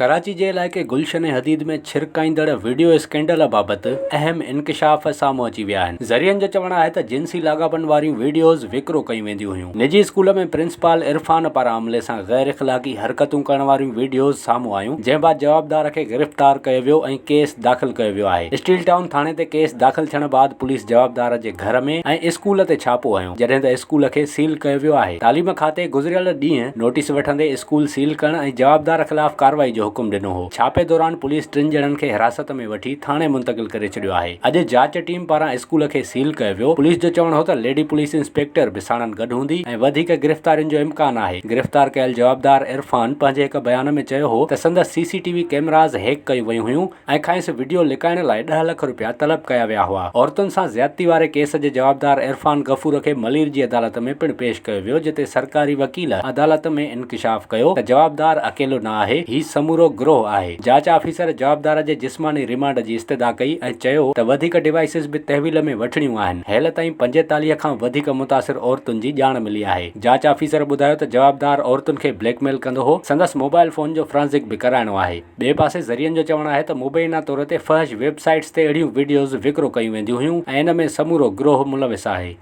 ڪراچي جي علائقي گلشن حديد ۾ ڇرڪائيندڙ وڊيو اسڪينڊل بابت اهم انڪشاف سامهون اچي ويا آهن. ذريعن جو چوڻ آهي ته جنسي لاڳاپن واريون وڊيوز وڪرو ڪيون وينديون هيون. نجي اسڪول ۾ پرنسپال عرفان پاران عملي سان غير اخلاقي حرڪتون ڪرڻ واريون وڊيوز سامهون آيون، جنهن بعد جوابدار کي گرفتار ڪيو ويو ۽ ڪيس داخل ڪيو ويو آهي. اسٽيل ٽائون ٿاڻي تي ڪيس داخل ٿيڻ بعد پوليس جوابدار جي گهر ۾ ۽ اسڪول تي ڇاپو هنيو. جڏهن ته اسڪول کي سيل ڪيو ويو آهي. تعليم کاتي گذريل ڏينهن نوٽيس وٺندي اسڪول سيل ڪرڻ ۽ جوابدار خلاف ڪارروائي جو حڪم ڏنو هو. ڇاپي دوران پوليس ٽن ڄڻن کي حراست ۾ وٺي ٿاڻي منتقل ڪري ڇڏيو آهي. اڄ جاچ ٽيم پاران اسڪول کي سيل ڪيو ويو. پوليس جو چوڻ هو ته ليڊي پوليس انسپيڪٽر به ساڻن گڏ هوندي ۽ وڌيڪ گرفتارين جو امڪان آهي. گرفتار ڪيل جوابدار عرفان پنهنجي هڪ بيان ۾ چيو هو ته سندس C C T V cameras hack ڪيون ويون هيون ۽ کانئس وڊيو لڪائڻ لاء ڏهه لک رپيا طلب ڪيا ويا هئا. عورتن سان زيادتي واري ڪيس جي جوابدار عرفان غفور کي ملير جي عدالت ۾ پڻ پيش ڪيو ويو جتي سرڪاري وڪيل عدالت ۾ انڪشاف ڪيو ته جوابدار اڪيلو نه آهي هي سمورو گروهه آهي. جاچ آفيسر جوابدار جي جسماني ريمانڊ جي استدعا ڪئي ۽ چيو ته وڌيڪ ڊوائيسز به تحويل ۾ وٺڻيون آهن. هيل تائين 45 کان وڌيڪ متاثر عورتن جي ڄاڻ ملي آهي. جاچ آفيسر ٻڌايو ته جوابدار عورتن کي بليڪ ميل ڪندو هو سندس موبائل فون جو فرانزڪ به ڪرائڻو آهي. ٻئي پاسي ذريعن جو چوڻ آهي ته مبينا طور تي فحش ويب سائيٽس تي اهڙيون وڊيوز وڪرو ڪيون وينديون هيون ۽ ان ۾ سمورو گروهه ملوث آهي.